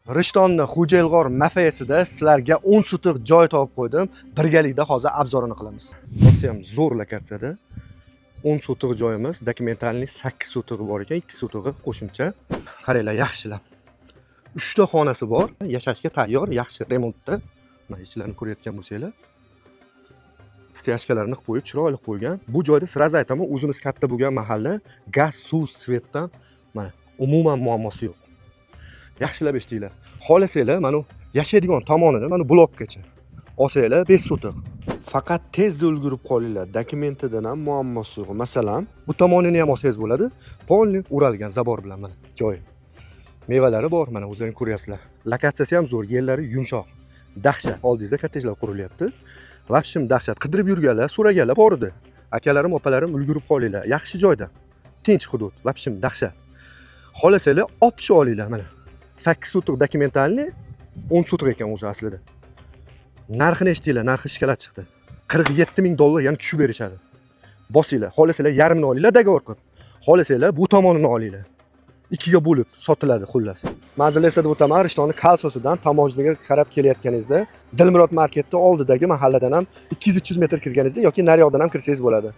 Rishtonni Xo'jailg'or mafiyasida sizlarga 10 sotix joy topib qo'ydim. Birgalikda hozir обзор ini qilamiz. Rosa ham zo'r lokatsiyada. 10 sotix joyimiz, документальный 8 sotixi bor ekan, 2 sotixi qo'shimcha. Qaranglar yaxshilab. 3 ta xonasi bor, yashashga tayyor, yaxshi remontda. Mana ichlarni ko'rayotgan bo'lsanglar. Стяжка larni qilib qo'yib, chiroyli qilib qo'ygan. Bu joyda сразу aytaman, o'zimiz katta bo'lgan mahalla, gaz, suv, свет dan mana umuman muammosi yo'q. Yaxshilab eshitinglar. Xohlasanglar, mana bu yashaydigan tomonini, mana blokgacha olsanglar 5 sotix. Faqat tezda ulgurib qolinglar. Dokumentidan ham muammosi yo'q. Masalan, Bu tomonini ham olsangiz bo'ladi. Полный o'ralgan забор bilan mana joyi. Mevalari bor, mana o'zlaring ko'ryapsizlar. Lokatsiyasi ham zo'r, yerlari yumshoq. Dahshat. Oldingizda kottejlar qurilyapti. Вообще dahshat. Qidirib yurganlar, so'raganlar bor edi. Akalarim, opalarim, ulgurib qolinglar. Yaxshi joyda. Tinch hudud. Вообще dahshat. Xohlasanglar, olib olinglar mana. 8 sotix документальный, 10 sotix ekan o'zi aslida. Narxini eshitinglar, narxi шоколад chiqdi. 47 ming dollar, ya'ni tushib berishadi. Bosinglar, xohlasanglar yarmini olinglar договор qilib. Xohlasanglar bu tomonini olinglar. Ikkiga bo'lib sotiladi xullas. Manzil esa deb o'taman, Rishtonni Kalsosidan таможня ga qarab kelayotganingizda Dilmurod marketni oldidagi mahalladan ham 200-300 metr kirganingizda yoki naryoqdan ham kirsangiz bo'ladi.